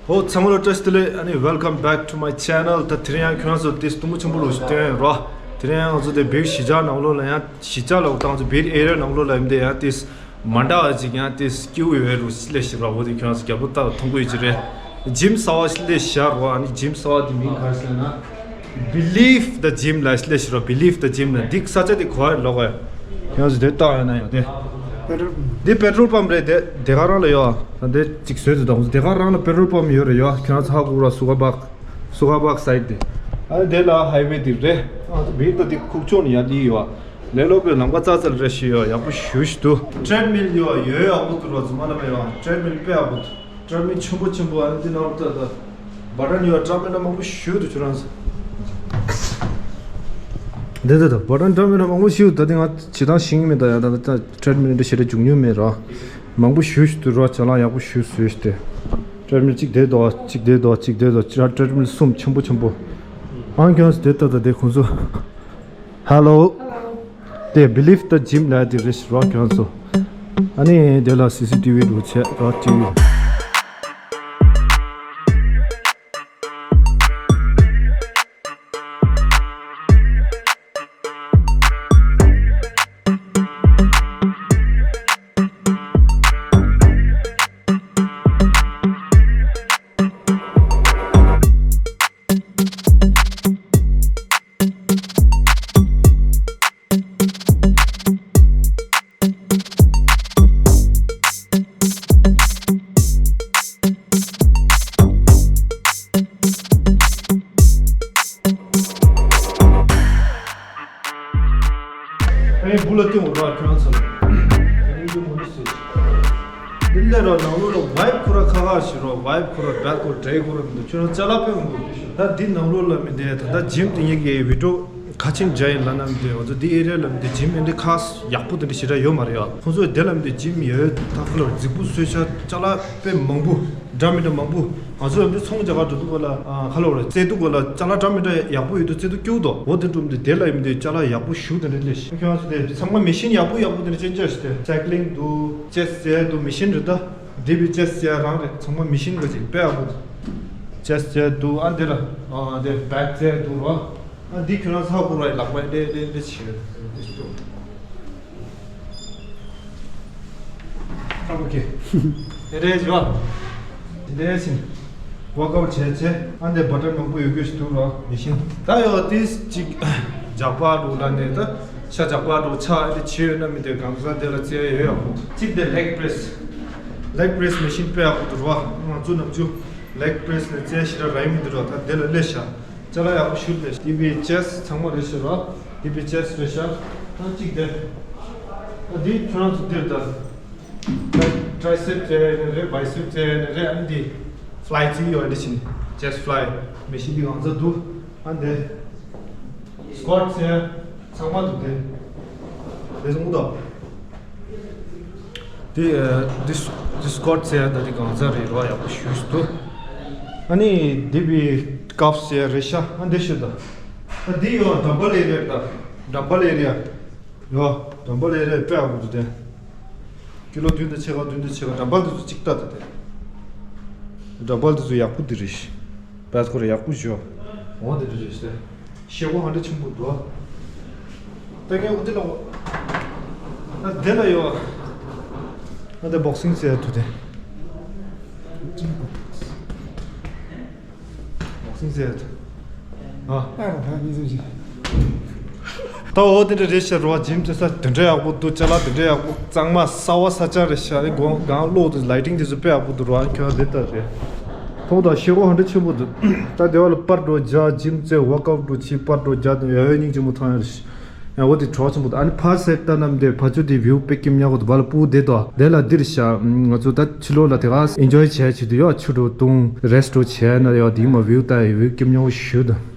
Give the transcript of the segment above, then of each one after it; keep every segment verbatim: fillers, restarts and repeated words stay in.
ཨོ་ཚང་མ་ལ་བཀྲ་ཤིས་བདེ་ལེགས། ཨ་ནི་welcome back to my channel། ད་དེ་རིང་ཡང་ཁྱོད་རང་ཚོ་ཏིས་སྟོན་མོ་ཆེན་པོ་རུ་ཞིག་སྟོན་རོགས། དེ་རིང་ཡང་ང་ཚོ་དེ་བིར་གཞིས་ཆགས་ནང་ལོགས་ལ་ཡང་གཞིས་ཆགས་ལ་འོ་ད་ང་ཚོ་བིར་ཨེ་རི་ཡ་ནང་ལོགས་ལ་ཡིན་དེ་ཡང་ཏིས་མ་འདྲ་བ་ཅིག་ཡང་ཏིས་སྐྱིད་པོ་ཡོད་རུ་ཞིག་ལས་ཞིག་རོགས། འོ་དེ་ཁྱོད་རང་ཚོ་རྒྱབ་ལོགས་ལྟ་མཐོང་གི་ཡོད་ཀྱི་རེད། ཇིམ་གསར་བ་ཞིག་ལས་ཞར་རོགས། ཨ་ནི་ཇིམ་གསར་བ་དེ་མིང་ག་རེ་ཟེར་ན། Believe the Gym ལ་སླེབས་ཤི་རོ། Believe the Gym ལ་འདི་ས་ཆ་འདི་གོ་ཡ་ལོག་ཡ། ཡང་ཟེར་དེ་ལྟ་ཡ་ན་ཡང་དེ། Petrol pump འདི་petrol pump རེད་དེ། དེ་ག་རང་ལ་ཡོད། ད་འདི་གཅིག་བཟོས་དུ་དང་དེ་ག་རང་ལ་petrol pump ཡོད་རེད་ཡོད། ཁྱོད་རང་ཚ་ཧ་གུ་ར་སུ་ག་བག་སུ་ག་བག་side དེ། ཨ་ནི་དེ་ལ་highway དེ་རེད། ཨ་ཚོ་བིར་ད་དེ་ཁུག་ཅོག་ནི་ཡ་དེ་ཡོད། ལས་སློབ་པའི་ལམ་ཁ་ཙག་ཙག་རེད་ཤི་ཡོད། ཡག་པོ་ཞུ་ཞུ་དུ། Treadmill ཡོད་ཡོད་ཡག་པོ་དུ་རོ་ཚོ་མ་ལ་མ་ཡོད། Treadmill དཔེ་ཡག་པོ་དུ། Treadmill ཆེན་པོ་ཆེན་པོ་ཨ་ནི་འདི་ནང་ལ་ལྟ་ད། Button ཡོད། Treadmill ན་མང་པོ་ཞུ་དུ་ཁྱོད་རང་ཚོ། འདི་འདི་ད་button treadmill ན་མང་པོ་ཞུ་ད་འདི་ང་བྱེད་སྟངས་ཤེས་ཀྱི་མེད། ད་ཡ་ད་ད་treadmill འདི་ཞེ་དྲག་འཇུག་མྱོང་མེད་ར། མང་པོ་ཞུ་ཞུ་དུ་ར་ཅ་ལག་ཡག་པོ་ཞུ་བཟོས་ཏེ། Treadmill གཅིག་དེ་དོ་གཅིག་དེ་དོ་གཅིག་དེ་དོ་ཅ་treadmill གསུམ་ཆེན་པོ་ཆེན་པོ། ཨང་ཁྱོད་ཚོ་དེ་ལྟ་ད་དེ་ཁོང་ཚོ། Hello། དེ་Believe the Gym ལ་དེ་རེད་རོགས་ཁྱོད་ཚོ། ཨ་ནི་དེ་ལ་སི་སི་ཊི་བི་རུ་བྱས་རོགས་ཅིག་ཡོད། ཨེ་བུ་ལ་སྟོན་འོ་ར་ཁྱོད་རང་ཚོ་ལ། ཨེ་འདི་མོ་ནི་སུ། འདི་ལས་རོ་ནང་ལོ་རོ་vibe ཁོ་ར་ཁ་ཁ་ཞིག་རོ། Vibe ཁོ་ར་བད་ཁོ་འདྲེ་ཁོ་ར་མི་འདུག་ཁྱོད་རང་ཅ་ལག་དཔེ་མི་འདུག་ད་འདི་ནང་ལོ་ལ་མི་འདུག་ད་ད་gym དེ་ཉིད་ཀྱི་video ག་ཆེན་བྱ་ཡིན་ལ་ན་མི་འདུག་ང་ཚོ་འདི་area ལ་མི་འདུག gym ཨེ་འདི་ཁ་ཡག་པོ་དེ་འདྲ་ཞེ་དྲག་ཡོད་མ་རེད་ཡ། ཁོང་ཚོས་དེ་ལ་མི་འདུག gym ཡོད་ད་ཁ་ལོ་རྫིག་པོ་བཟོས་ཆ་ཅ་ལག་དཔེ་མང་པོ། འདྲ་མི་འདྲ་མང་པོ། ང་ཚོ་ཡང་འདི་ཚོང་རྒྱག་ག་འགྲོ་དུས་ག་ལ་ཁ་ལོ་རེ་རྩེ་དུས་ག་ལ་ཅ་ལག་འདྲ་མི་འདྲ་ཡག་པོ་ཡོད་དུས་རྩེ་དུས་སྐྱོ་དོ། འོ་དེ་འགྲོ་མི་འདུག་དེ་ལ་ཡིན་འདུག་ཅ་ལག་ཡག་པོ་ཞུ་དེ་འདྲ་ལས་ཤི། ཁྱོད་ཚོ་དེ་ཚང་མ་machine ཡག་པོ་ཡག་པོ་དེ་འདྲ་ཅན་ཅ་ཞིག་དེ་cycling འདུག chest རྩེ་འདུག machine རེད་ད། འདི་བི་chest རྩེ་རང་རེད། ཚང་མ་machine ག་ཅིག་དཔེ་ཡག་པོ་འདུག chest རྩེ་འདུག་ཨ་འདི་ལ་ཨ་འདི་back རྩེ་འདུག་རོ། ཨ་འདི་ཁྱོད་རང་ཚ་ཁུ་ར་ལག་པ་ལེ་ལེ་ལེ་བྱེད་འདི་ཞིག་འདུག་ཨོ་ཁེ། དེ་འདྲའི་བྱས་པ། དེ་འདྲའི་ཕྱིན། workout བྱས་བྱས། ཨ་འདི་button མང་པོ་ཡོད་དགོས་ཤིག་འདུག་རོ། machine ད་ཡོད་དེ་གཅིག་ཇག་པ་འགྲོ་ལ་ནས་ད་ཤ་ཇག་པ་འགྲོ་ཆ་ཨ་འདི་བྱས་ཡོད་ན་མི་འདོད་གང་ཟག་དེ་ལ་རྩེ་ཡོད་ཡག་པོ། གཅིག་དེ་leg press། leg press machine དཔེ་ཡག་པོ་འདུག་རོ། ང་ཚོ་ནམ་རྒྱུན་leg press ལ་རྩེ་ཞེ་དྲག་རག་གི་མི་འདུག་རོ། ད་དེ་ལ་སླེབས་ཤག་ཅ་ལག་ཡག་པོ་ཞིག་རེད། འདི་བི་chest ཚང་མ་རེད་ཤག་ར། འདི་བི་chest རེད་ཤག་ཨ་གཅིག་དེ། ཨ་འདི་ཁྱོད་རང་ཚོ་འདིར་ད། tri- tricep རྩེ་ཡ་ནི་རེད། bicep རྩེ་ཡ་ནི་རེད། ཨ་འདི་fly རྩེ་ཡོད་འདི་ཕྱིན། chest fly མེ་ཤིན་འདི་གང་ཚ་འདུག་ཨ་འདི་squat རྩེ་ཡ་ཚང་མ་འདུག་དེ། དེ་ཚོ་ངུ་དང་། འདི་ཨ་འདི་འདི་squat རྩེ་ཡ་ད་འདི་གང་ཚ་རེད་རོ། ཡག་པོ་ཞུས་འདུག་ཨ་ནི་འདི་བི་cuff རྩེ་ཡ་རེད་ཤག་ཨ་འདི་ཞུ་ད། ཨ་འདི་ཡོད། dumbbell area ད། dumbbell area ཡོད། dumbbell area དཔེ་ཡག་པོ་འདུག་དེ། ཀི་ལོ་བདུན་དང་ཕྱེད་ཀ་བདུན་དང་ཕྱེད་ཀ། dumbbell དེ་ཚོ་གཅིག་ལྟ་དེ་དེ། dumbbell དེ་ཚོ་ཡག་པོ་འདི་རེད། བད་ཁོ་ར་ཡག་པོ་ཞོ། འོ་དེ་འདྲ་རེད་ཤག་ཤེལ་སྒོ་ཧ་འདྲ་ཆེན་པོ་འདུག་ད་ངས་འོ་དེ་ལ་འོ། ད་དེ་ལ་ཡོད། ད་དེ་boxing རྩེ་ཡ་དུ་དེ། boxing རྩེ་ཡ་དུ། ཨ། ཨ་ར་ད་ཉིས་སུ་ཅི། ད་འོ་དེ་འདྲ་རེད་ཤག་རོ། gym རྩེ་ས་དེ་འདྲ་ཡག་པོ་འདུག་ཅ་ལག་དེ་འདྲ་ཡག་པོ། གཙང་མ་གསར་བ་གསར་རྐྱང་རེད་ཤག་ཨེ་སྒང་སྒང་གློག་དེ་lighting དེ་ཚོ་དཔེ་ཡག་པོ་འདུག་རོ། ཨ་ཁྱོད་དེ་ལྟ་རེད། ཐོག་ད་ཤེལ་སྒོ་ཧ་འདྲ་ཆེན་པོ་འདུག་ད་དེ་བ་ལ་པར་འགྲོ་རྒྱག gym རྩེ་workout འགྲོ་བྱེད། པར་འགྲོ་རྒྱག་དེ་ཡ་ཡོད་སྙིང་རྗེ་མོ་ཐང་ཡ་རེད་ཤག་ཡང་འོ་དེ་བྲོ་ཆེན་པོ་འདུག་ཨ་ནི་ཕར་side ལྟ་ན་མི་འདུག་ཕར་ཚུར་དེ་view དཔེ་སྐྱིད་ཉག་པོ་འདུག་བ་ལ་སྤུ་དེ་དོ་དེ་ལ་འདིར་ཤག་ང་ཚོ་ད་ཕྱི་ལོགས་ལ་དེ་ག་enjoy བྱས་བྱེད་དུ་ཡོད། ཆུ་འགྲོ་བཏུང་rest འགྲོ་བྱས་ན་ཡོད། དེ་མ་view ལྟ་ཡི་view སྐྱིད་ཉག་པོ་ཞུ་དང་།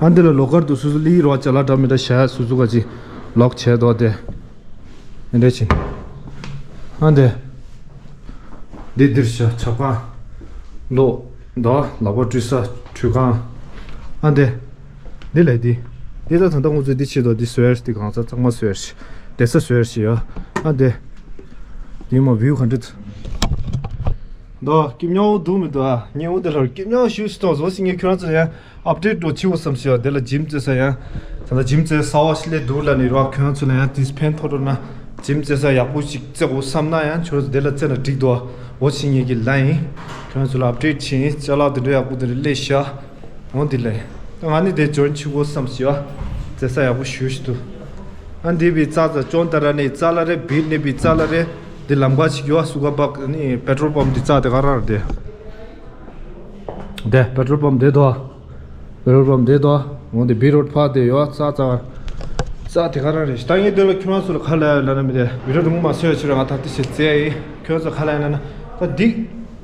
ཨ་འདི་ལ་locker འདུག་སུ་སུ་ལི་རོ་ཅ་ལག་འདྲ་མི་འདྲ་བཞག་སུ་སུ་ག་ཅི་lock བྱས་དོ་དེ། འདི་འདྲ་ཕྱིན། ཨ་འདི། འདི་འདིར་བཞག་ཆབ་ཁང་། ལོ། འདི་ལག་པ་བཀྲུ་ས་ཁྲུས་ཁང་། ཨ་འདི། འདི་ལས་འདི། འདི་ད་ད་ལྟ་ང་ཚོས་འདི་བྱེད་དོ་འདི་སོས་འདི་གང་ས་ཚང་མ་སོས། བསྡད་ས་སོས་ཡ། ཨ་འདི། འདི་མ་view ག་འདྲ། འདུག་སྐྱིད་ཉོག་འདུག་མི་འདུག་ཨ། ཉེ་འུ་དེ་ལྷར་སྐྱིད་ཉོག་ཞུ་སི་ཏོག་བཟོ་ཞིག་ངས་ཁྱོད་རང་ཚོ་ལ་ཡང་ཨབ་ཌེཊ་འགྲོ་ཆེ་བོ་བསམ་ཞིག་ཨ། དེ་ལ་ཇིམ་རྩེ་ས་ཡང་ད་ལྟ་ཇིམ་རྩེ་ས་བ་ཞིག་ལས་འདུག་ལ་ནི་རོགས་ཁྱོད་རང་ཚོ་ལ་ཡང་དིས་ཕན་ཐོགས་འགྲོ་ན་ཇིམ་རྩེ་ས་ཡག་པོ་ཞིག་རྩེ་དགོས་བསམ་ན་ཡང་ཁྱོད་རང་ཚོ་དེ་ལ་རྩེ་ན་འགྲིག་འདུག་ཨ། འོ་ཞིག་ངས་ཀྱི་ལ་ཡིན། ཁྱོད་རང་ཚོ་ལ་ཨབ་ཌེཊ་བྱེད་ཡིན། ཅ་ལག་དེ་འདྲ་ཡག་པོ་དེ་འདྲ་སླེབས་ཤག་འོ་འདི་ལས། ང་ནི་དེ་ཇོན་ཆུ་གོ་བསམ་ཞིག་ཨ། རྩེ་ས་ཡག་པོ་ཞུ་ཞིག་འདུག་ཨ་འདི་བི་ཙག་ཙག་ཅོན་ཏ་ར་ནི་ཙ་ལ་རེ་བིར་ནི་བི་ཙ་ལ་རེ། འདི་ལམ་ཁ་ཞིག་ཡོད་ཨ། སུ་ག་པག་ནི་པེ་ཊྲོལ་པམ་འདི་ཙག་དེ་ག་རང་རེད་དེ། དེ་པེ་ཊྲོལ་པམ་དེ་དོ། པེ་ཊྲོལ་པམ་དེ་དོ། འོ་འདི་བི་རོཌ་ཕ་དེ་ཡོད་ཨ། ཙག་ཙག་ཙག་དེ་ག་རང་རེད། ད་ངས་འདི་ལ་ཁྱོད་རང་ཚོ་ལ་ག་ལ་ཡོད་ལ་ན་མི་དེ་བི་ཌིའོ་རིང་མ་སོས་ཕྱིར་ང་ད་ལྟ་ཞིག་རྩེ་ཡིན། ཁྱོད་ཚོ་ག་ལ་ཡོད་ལ་ན་ད་འདི།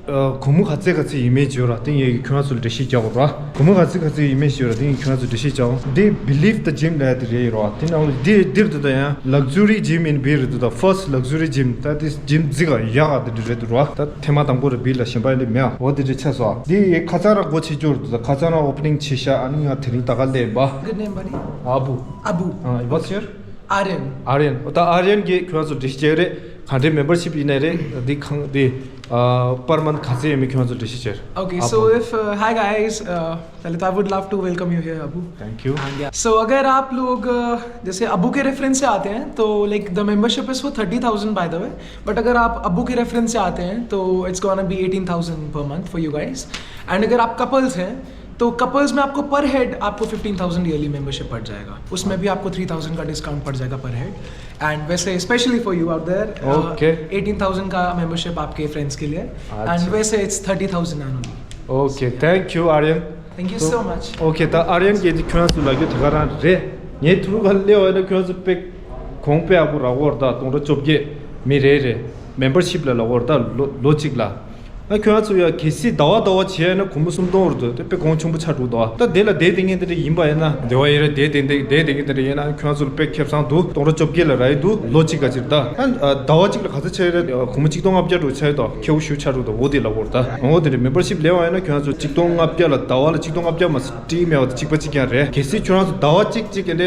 གོང་མོ་ག་ཚད་ག་ཚད་ཡིན་མིན་ཞུ་ར། དེ་ངས་ཁྱོད་རང་ཚོ་ལ་འགྲེལ་བཤད་རྒྱག་དགོས་ར། གོང་མོ་ག་ཚད་ག་ཚད་ཡིན་མིན་ཞུ་ར། དེ་ངས་ཁྱོད་རང་ཚོ་འགྲེལ་བཤད་རྒྱག་འོང་། འདི་བི་ལིབ་ད་ཇིམ་ལ་དེ་རེད་ར། དེ་ནང་ལ་འདི་འདིར་དུ་ད་ཡང་ལག་ཛུ་རི་ཇིམ་ཡིན་པའི་རེད་དུ་ད། ཕར་སི་ཊི་ལག་ཛུ་རི་ཇིམ། ད་དེ་ཇིམ་རྫིག་ག་ཡག་ག་དེ་འདྲ་རེད་དུ་ར། ད་ཐེངས་མ་དང་པོ་ར་བི་ལ་གཞན་པ་ཡིན་དེ་མེད་ཨ། འོ་དེ་འདྲ་ཆགས་སོང་ཨ། འདི་ཁ་སང་ར་སྒོ་ཕྱེ་རྒྱུ་རེད་དུ་ད། ཁ་སང་ར་ཨོ་པ་ནིང་བྱས་ཤག་ཨ་ནི་ང་དེ་རིང་ད་ག་སླེབས་པ། Good name, buddy. ཨ་བུ། Abu. Abu. ཨ་ཡིན་པ་ཟེར། Aryan. Aryan. ད་Aryan གིས་ཁྱོད་ཚོ་འགྲེལ་བཤད་རེད། ག་འདྲའི་མེམ་བར་ཤིབ་ཡིན་ནའི་རེད། འདི་ཁང་འདི་པར་མན་ཐི་ག་ཚད་ཡིན་མིན་ཁྱོད་ཚོ་འགྲེལ་བཤད་བྱས། Okay, so if, uh, hi guys, uh, Lalit, I would love to welcome you here, Abu. Thank you. And yeah, so अगर आप लोग uh, जैसे अबू के रेफरेंस से आते हैं तो like the membership is for thirty thousand, by the way, but अगर आप अबू के रेफरेंस से आते हैं तो it's gonna be eighteen thousand per month for you guys. And अगर आप कपल्स हैं तो कपल्स में आपको पर हेड आपको फिफ्टीन थाउजेंड ईयरली मेंबरशिप पड़ जाएगा। उसमें भी आपको थ्री थाउजेंड का डिस्काउंट पड़ जाएगा पर हेड। एंड वैसे specially for you out there, okay. Eighteen thousand का मेंबरशिप आपके फ्रेंड्स के लिए। अच्छा। एंड वैसे it's thirty thousand annually. Okay, thank you, Aryan. Thank you so much. Okay, ད་Aryan གིས་ཁྱོད་རང་ཚོ་ལ་རྒྱུ་དེ་ག་རང་རེད། ངས་ཐུ་རུ་ག་ལེ་བ་ན་ཁྱོད་རང་ཚོ་དཔེ་གོང་དཔེ་ཨ་ཁུ་ར་བོར་ད་སྟོང་ཕྲག་བཅོ་བརྒྱད་མི་རེ་རེ་མེམ་བར་ཤིབ་ལ་ལ་བོར་ད་ལོ་ལོ་གཅིག་ལ། ཨ་ཁྱོད་རང་ཚོ་ཡ་གལ་སྲིད་ཟླ་བ་ཟླ་བ་བྱས་ན་སྒོར་མོ་སུམ་སྟོང་རུ་འདུག་དེ་དཔེ་གོང་ཆེན་པོ་ཆགས་འགྲོ་འདུག་ད་དེ་ལ་བསྡད་བསྡད་མཁན་དེ་འདྲ་ཡིན་པ་ཡིན་ན་དེ་བ་ཡིན་ར་བསྡད་བསྡད་བསྡད་བསྡད་མཁན་དེ་འདྲ་ཡིན་ན་ཁྱོད་རང་ཚོ་ལ་དཔེ་ཁེ་བཟང་འདུག་སྟོང་ཕྲག་བཅོ་བརྒྱད་ལ་རག་ཡི་འདུག་ལོ་གཅིག་ག་ཅིག་ད། ཨ་ཟླ་བ་གཅིག་ལ་ག་ཚོད་ཆགས་ཡོད་རེད། སྒོར་མོ་གཅིག་སྟོང་ལྔ་བརྒྱ་འགྲོ་ཆགས་ཡོད་དོ། ཁེ་བོ་ཞུ་ཆགས་འགྲོ་འདུག་འོ་དེ་ལ་བོར་ད། འོ་དེ་འདྲ་མེམ་བར་ཤིབ་ལེན་བ་ཡིན་ན་ཁྱོད་རང་ཚོ་གཅིག་སྟོང་ལྔ་བརྒྱ་ལ་ཟླ་བ་ལ་གཅིག་སྟོང་ལྔ་བརྒྱ་མ་ཟད་ཀྲིག་མེད་པ་གཅིག་པ་གཅིག་རྐྱང་རེད། གལ་སྲིད་ཁྱོད་རང་ཚོ་ཟླ་བ་གཅིག་གཅིག་གི་ལས་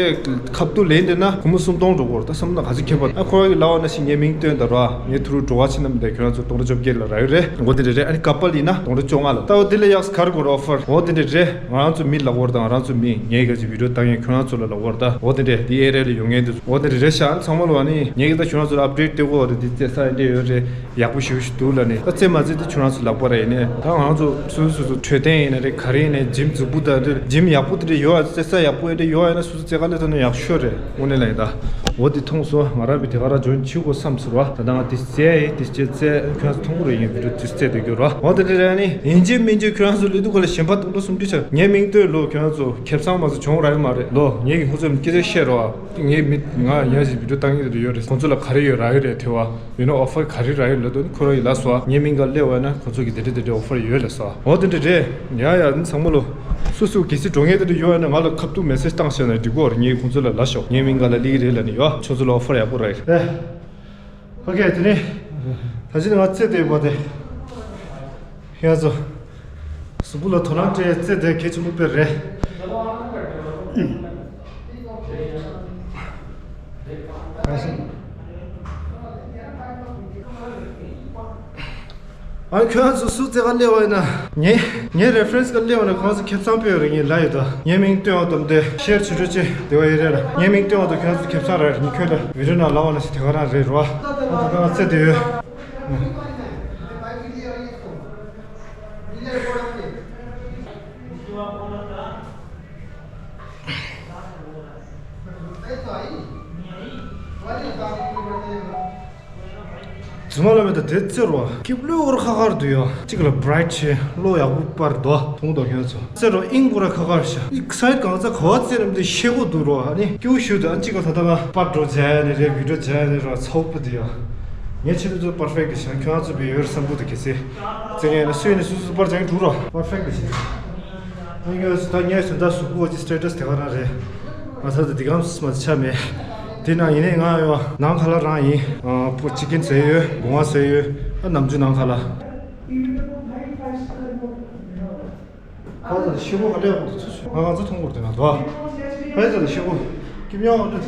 ཁ་ཐུག་ལེན་བསྡད་ན་སྒོར་མོ་སུམ་སྟོང་འགྲོ་གི་རེད། ད་བསམ་བློ་ག་ཚོད་ཁེལ་བ། ཨ་ཁོ་རང་གི་ལབ་པ་ནང་བཞིན་ངས་མིང་བཏོན་དང་ར། ངས་ཐུ་རུ་འགྲོ་བ་ཕྱིན་ན་མི་འདུག་ཁྱོད་རང་ཚོ་སྟོང་ཕྲག་བཅོ་བརྒྱད་ལ་རག་ཡོད་རེད། འོ་དེ་འདྲ་རེད། ཨ་ནི་ཀ་པལ་ཡིན་ན་སྟོང་ཕྲག་བཅོ་ལྔ་ལ། ད་འོ་དེ་ལས་ཡག་ག་རེ་དགོས་རེད་ཨོ་ཕར། འོ་དེ་འདྲ་རེད། ང་རང་ཚོ་མི་ལབ་དགོས་རེད། ད་ང་རང་ཚོ་མི་ངས་ག་ཅིག་བི་ཌིའོ་བཏང་ཡས་ཁྱོད་རང་ཚོ་ལ་ལབ་དགོས་རེད། ད་འོ་དེ་འདྲ་འདི་ཨེ་རི་ཡ་ལ་ཡོད་མཁན་དེ་ཚོ་འོ་དེ་འདྲ་རེད་ཤག་ཚང་མ་ལོ། ཨ་ནི་ངས་གི་ད་ཁྱོད་རང་ཚོ་ལ་ཨབ་ཌེཊ་སྟེར་དགོས་རེད། འདི་རྩེ་ས་འདི་འདྲ་ཡོད་རེད། ཡག་པོ་ཞེ་པོ་ཞིག་འདུག་ལབ་ནས། ད་རྩེ་མ་རྩེ་དེ་ཁྱོད་རང་ཚོ་ལབ་པ་རེད། ཡིན་ནའི་ད་ང་རང་ཚོ་སོ་སོ་སོ་སོ་འཕྲོད་བསྟེན་ཡིན་ན་རེད། ག་རེ་ཡིན་ནའི་ཇིམ་རྫིག་པོ་དང་དེ་ཇིམ་ཡག་པོ་དེ་འདྲ་ཡོད་ཨ། རྩེ་ས་ཡག་པོ་དེ་འདྲ་ཡོད་ཨ་ཡིན་ན་སོ་སོ་རྩེ་ག་སླེབས་ཐུབ་ན་ཡག་ཤོས་རེད། དངོས་གནས་ལ་ཡིན་ད། འོ་དེ་མཐོང་སོང་། ང་རང་བི་དེ་ག་རང་ཇོན་བྱེད་དགོས་བསམ་ཟེར་བ། ད་ལྟ་ང་དེ་རྩེ་ཡ་ཡིན། དེ་རྩེ་རྩེ་ཁྱོད་རང་ཚོ་མཐོང་གི་རེད། ངས་བི་ཌིའོ་དེ་རྩེ་དེ་གྱུར་བ། འོ་དེ་འདྲ་རེད། ཨ་ནི་ཡིན་གཅིག་མིན་གཅིག་ཁྱོད་རང་ཚོ་ལས་དུས་ག་ལ་གཞན་པ་སྟོང་ཕྲག་སུམ་ཅུ་ཆགས། ངས་མིང་བཏོན་ལོ། ཁྱོད་རང་ཚོ་ཁེ་བཟང་མ་ཚོ་བྱུང་ར་ཡོད་མ་རེད་ལོ། ངས་ཀྱི་ཁོང་ཚོ་སྐད་ཆ་བཤད་རོགས་ཨ། ངའི་མི་ང་ཡང་ཞིག་བི་ཌིའོ་བཏང་གི་རེད་ཡོད་རེད། ཁོང་ཚོ་ལ་ག་རེ་ཡོད་རག་ཡོད་རེད། དེ་བ་ཡིན་ན་ཨོ་ཕར་ག་རེ་རག་ཡོད་ལབ་དུས་ཁོ་རང་ཡིན་ལབ་སོང་། ངའི་མིང་ག་སླེབས་པ་ན་ཁོང་ཚོ་གི་དེ་འདྲ་དེ་འདྲ་ཨོ་ཕར་ཡོད་ལབ་སོང་། འོ་དེ་འདྲ་རེད། ཡ་ཡ་ཨ་ནི་ཚང་མ་ལོ། སུ་སུ་གལ་སྲིད་འགྲོ་མཁན་དེ་འདྲ་ཡོད་ན་ང་ལ་ཁ་ཐུག་མེ་སེ་ཇི་བཏང་ཤེས་ན་འགྲིག་གོ་རེད། ངས་ཁོང་ཚོ་ལ་ལབ་ཤོག་ངའི་མིང་ག་ལ་སླེབས་ཀྱི་རེད་ལབ་ནས་ཡོད། ཁྱོད་ཚོ་ལ་ཨོ་ཕར་ཡག་པོ་རག་གི་རེད། ཨོ་ཁེ། དེ་ནས་ད་ཅི་ནས་ང་རྩེ་དེ་བ་དེ་ཁྱེད་ཚོ་གཟུགས་པོ་ལ་དོ་སྣང་སྤྲད་རྩེ་དེ་གལ་ཆེན་པོ་དཔེ་རེད། ཨ་ཁྱོད་རང་ཚོ་སུ་རྩེ་ག་སླེབས་པ་ཡིན་ན། ངའི་ངའི་རེ་ཕ་རེན་སི་ག་སླེབས་པ་ན་ཁོང་ཚོ་ཁེ་བཟང་དཔེ་ཡོད་རེད། ངས་ལབ་ཡོད་ད། ངའི་མིང་བཏོན་འོ་དམ་དེ་ཤེར་བྱེད་རོགས་བྱེད། དེ་བ་ཡིན་རེད་ལ། ངའི་མིང་བཏོན་འོ་དོ་ཁྱོད་ཚོ་ཁེ་བཟང་རག་རེད། ཁྱོད་ལ་བི་ཌིའོ་ནང་ལབ་པ་ན་ཞིག་དེ་ག་རང་རེད་རོ། ཨ་ད་ད་ང་རྩེ་དེ་ཡོད། རྫུན་མ་ལ་མེད་ད་དེ་རྩེ་རོ། སྐྱིབ་ལོས་འོར་ཁ་ཁར་འདུག་ཡ། གཅིག་ལ་བྷ་རའིཊ་ཆེ་གློག་ཡག་པོ་སྤར་འདུག་མཐོང་འདུག་ཁྱོད་ཚོ། རྩེ་རོ་ཨིང་འོར་ཁ་ཁར་ཤ། ཨི་སའིཌ་གང་ཚ་ག་བ་རྩེ་རམ་དེ་ཤེས་གོ་འདུག་རོ། ཨ་ནི་སྐྱིའུ་ཞུ་དུ་ཨ་གཅིག་ལ་ད་ལྟ་ང་པར་འགྲོ་བྱ་ཡ་ནི་རེད། བི་ཌིའོ་བྱ་ཡ་ནི་རོ་ཚ་བོ་པོ་འདུག་ཡ། ངས་ཆེད་དུ་པར་ཕེག་དེ་བྱང་ཁྱོད་ཚོ་བི་ཡོར་བསམ་པོ་དུ་གི་སེ། རྩེ་ངས་ན་སུས་ནི་སུ་སུ་པར་བྱང་འགྲོ་རོ། པར་ཕེག་དེ་བྱང་། ཨ་ངས་ད་ངས་སུ་ད་སུ་གོ་ཅི་སི་ཊེ་ཊས་དེ་ག་རང་རེད། ང་ད་ད་དེ་གམ་སུ་མ་ཆ་མེད། དེ་ན་ཡིན་ནའི་ང་ཡོད་ནང་ཁ་ལ་རང་ཡིན། ཨ་པོ་ཅི་ཀིན་ཟེར་ཡོད། སྒོ་ང་ཟེར་ཡོད། ཨ་ནམ་རྒྱུན་ནང་ཁ་ལ། ཁ་ལ་ཤི་བོ་ག་འདྲ་ཡོང་དུ་ཚུད་སོང་། ང་ང་ཚོ་མཐོང་གོ་དེ་ན་དོ། ཕ་ཡི་ཚོ་ལ་ཤི་བོ་སྐྱིད་མྱོང་འདྲ།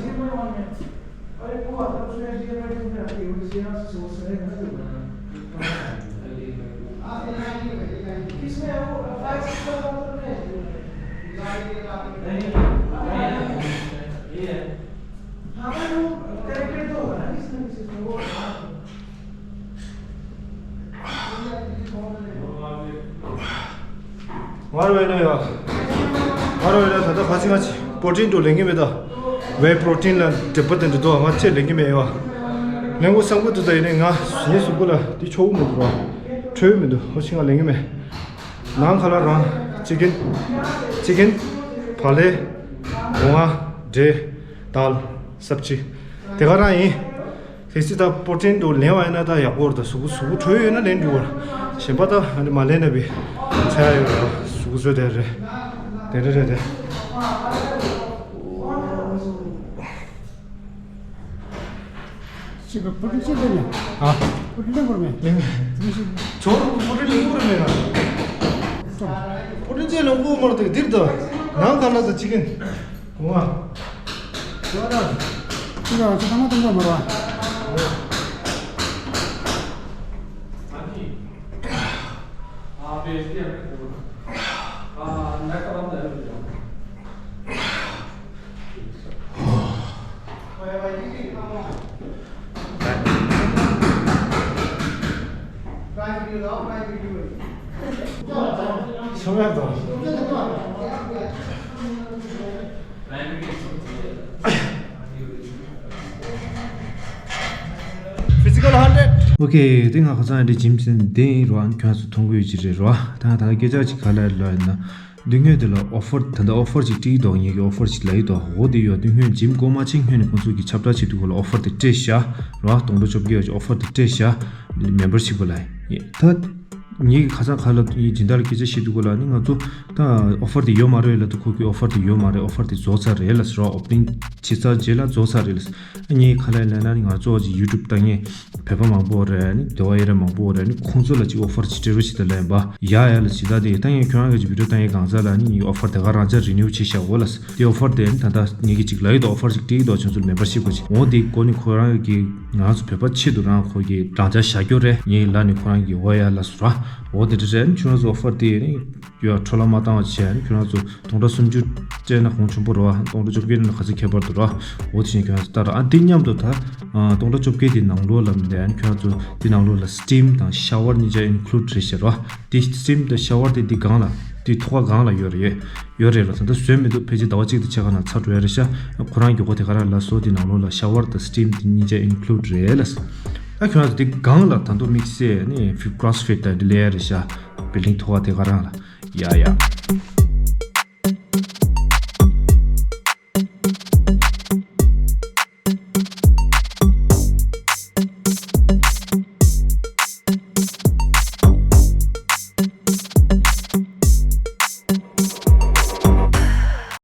ཨ་རེ་ཁོ་བ་ད་ཚོད་ཡ་ཇི་ཡ་མ་ཁྱོད་འདྲ་ཨེ་ཡོད་ཅི་ཡ་སོ་སོ་ཟེར་ནས་ང་ཚོ་ལ། ང་རོ་ཡིན་ན་ཡ། ང་རོ་ཡིན་ན་ད་ལྟ་ཕ་ཚི་ང་ཚི་པོ་ཊིན་དུ་ལེན་གི་མེད་ད། ཝེ་པོ་ཊིན་ལ་འགྲེལ་པ་དེ་འདྲ་འདུག་ང་ཚེ་ལེན་གི་མེད་ཡ། ལེན་གོ་བསམ་གི་འདུག་ད་ཡིན་ནའི་ང་ངའི་གཟུགས་པོ་ལ་དེ་ཆོག་གི་མི་འདུག་ར། འཕྲོད་ཀྱི་མི་འདུག་ཧོ་ཤི་ང་ལེན་གི་མེད། ནང་ཁ་ལ་རང་ཅི་ཀིན། ཅི་ཀིན། བག་ལེབ། སྒོ་ང་། འབྲས། དལ། སབ་ཅི། དེ་ག་རང་ཡིན། གལ་སྲིད་ད་པོ་ཊིན་དུ་ལེན་བ་ཡིན་ན་ད་ཡག་པོ་རེད། ད་གཟུགས་པོ་གཟུགས་པོ་འཕྲོད་ཡོད་ན་ལེན་འགྲོ་བར། གཞན་པ་ད་ཨ་ནི་མ་ལེན་ན་བི་ཚ་ཡ་ཡོད་རེད། གཟུགས་པོ་བཟོས་དེ་རེད། དེ་རེད་རེད་དེ། ཅིག་པོ་ཊིན་ཅི་ལེན་ཡ། ཨ། པོ་ཊིན་ལེན་དགོས་མེད། ལེན་མེད། དེ་ཞིག་ཇོར་པོ་ཊིན་ལེན་དགོས་མེད་ན། པོ་ཊིན་ཅི་ལེན་དགོས་མ་རེད་དེ་འདིར་ད། ནང་ག་ལ་ད་ཅི་ཀིན། ང་། ང་རང་ཚོ་ཚང་མ་གཏོང་དགོས་མ་རེད་བ། Physical hundred. ཨོ་ཁེ། དེ་ང་ཁ་སང་འདི་ཇིམ་ཟིན་དེ་ཡིན་རོ། ཨ་ནི་ཁྱོད་ཚོ་མཐོང་གི་ཡོད་ཀྱི་རེད་རོ། ད་ད་སྐད་ཆ་ཅིག་ག་ལ་ལོ་ཡིན་ན། མདུན་ངོས་དེ་ལ་ཨོ་ཕར། ད་ལྟ་ཨོ་ཕར་ཅིག་སྤྲད་ཀྱི་འདུག་ངེད་ཀྱི་ཨོ་ཕར་ཅིག་ལབ་ཀྱི་འདུག་འོ་དེ་ཡོད། མདུན་ངོས་ཇིམ་སྒོ་མ་ཕྱེ་སྔོན་ནས་ཁོང་ཚོ་གི་ཁྱབ་བསྒྲགས་བྱེད་དུས་སྐོར་ལ་ཨོ་ཕར་དེ་སྤྲད་བཞག་རོ། སྟོང་ཕྲག་བཅོ་བརྒྱད་ཡོད་ཀྱི་ཨོ་ཕར་དེ་སྤྲད་བཞག་མེམ་བར་ཤིབ་པ་ལ་ཡིན། ད་ངེད་ཀྱི་ཁ་སང་ཁ་ལ་ཡིན་སྦྱིན་བདག་ལ་སྐད་ཆ་བཤད་དུས་སྐོར་ལ་ནི་ང་ཚོ་ད་ཨོ་ཕར་དེ་ཡོད་མ་རེད་ལབ་དུས་ཁོ་གི་ཨོ་ཕར་དེ་ཡོད་མ་རེད། ཨོ་ཕར་དེ་རྫོགས་ཚར་རེད་ལབ་ཟེར་རོ། ཨོ་པ་ནིང་བྱེད་ཚར་རྗེས་ལ་རྫོགས་ཚར་རེད་ལབ་ཟེར། ངེད་ཁ་ལ་ལབ་ན་ནི་ང་ཚོ་ཅིག་ཡུ་ཊུབ་ལྟ་མཁན་བོད་པ་མང་པོ་རེད། ནི་སྡེ་བ་ཨེ་ར་མང་པོ་རེད། ནི་ཁོང་ཚོ་ལ་ཅིག་ཨོ་ཕར་ཅིག་སྤྲད་རོགས་བྱེད་དང་ལབ་ཡིན་པ། ཡ་ཡ་ལ་ཇི་ལྟ་དེ་ད་ངས་ཁྱོད་རང་གི་ཅིག་བི་ཌིའོ་ལྟ་མཁན་གང་ཟག་ལ་ནི་ཨོ་ཕར་དེ་ག་རང་ཅག་རི་ནིའུ་བྱེད་བཞག་འོ་ལ་ཟེར། དེ་ཨོ་ཕར་དེ་ནི་ད་ལྟ་ངེད་ཀྱི་ཅིག་ལབ་ཡོད་དོ། ཨོ་ཕར་ཅིག་སྤྲད་ཡོད་དོ། ཁྱོད་ཚོ་ལ་མེམ་བར་ཤིབ་གོ་ཅིག་འོ་དེ་གོ་ནི་ཁོ་རང་གི་ང་ཚོ་བོད་པ་ཆེད་དུ་རང་ཁོ་གི་རང་ཅག་བཞག་རྒྱུ་རེད། ངས་ལབ་ནི་ཁོ་རང་གི་འོ་ཡ་ལ་ཟེར་ར། འོ་དེ་འདྲ་རེད། ཁྱོད་རང་ཚོ་ཨོ་ཕར་དེ་ནི་ཡོད་འཕྲོ་བརླག་མ་བཏང་བ་བྱས། ཁྱོད་རང་ཚོ་སྟོང་ཕྲག་སུམ་ཅུ་སྤྲད་ན་གོང་ཆེན་པོ་རེད་བ། སྟོང་ཕྲག་བཅོ་བརྒྱད་ན་ག་ཚོད་ཁྱད་པར་འདུག་རེད་བ། འོ་དེ་བཞིན་ཁྱོད་རང་ཚོ་ལྟ་ར། ཨ་འདི་མཉམ་དུ་ད་ཨ་སྟོང་ཕྲག་བཅོ་བརྒྱད་དེ་ནང་ལོགས་ལ་མི་འདུག་ཨ་ནི་ཁྱོད་རང་ཚོ་དེ་ནང་ལོགས་ལ་སི་ཊིམ་དང་ཤ་ཝར་གཉིས་ཆ་ཨིན་ཀླུ་ཌི་རེད་ཤག་རེད་བ། དེ་སི་ཊིམ་དང་ཤ་ཝར་དེ་འདི་སྒང་ལ་དེ་ཐོག་ཁ་སྒང་ལ་ཡོད་རེད། ཡོད་རེད་ལ། ད་ལྟ་བཟོས་མི་འདུག་ཕལ་ཆེར་ཟླ་བ་གཅིག་དང་ཕྱེད་ཀ་ནང་ཚར་འགྲོ་ཡ་རེད་ཤག་ཁོ་རང་གི་སྒོ་དེ་ག་རང་ལ་བཟོ་དེ་ནང་ལོགས་ལ་ཤ་ཝར་དང་སི་ཊིམ་དེ་གཉིས་ཆ་ཨིན་ཀླུ་ཌི་རེད་ལ། ད་ཁྱོད་རང་ཚོ་དེ་སྒང་ལ་ད་དུང་དམིགས་བསལ་ནི་ཕི་ཀོ་རོ་སི་ཕིཊ་དང་དེ་ལས་ཡ་རེད་ཤག་བིལ་ཌིང་ཐོག་ཁ་དེ་ག་རང་ལ། ཡ་ཡ།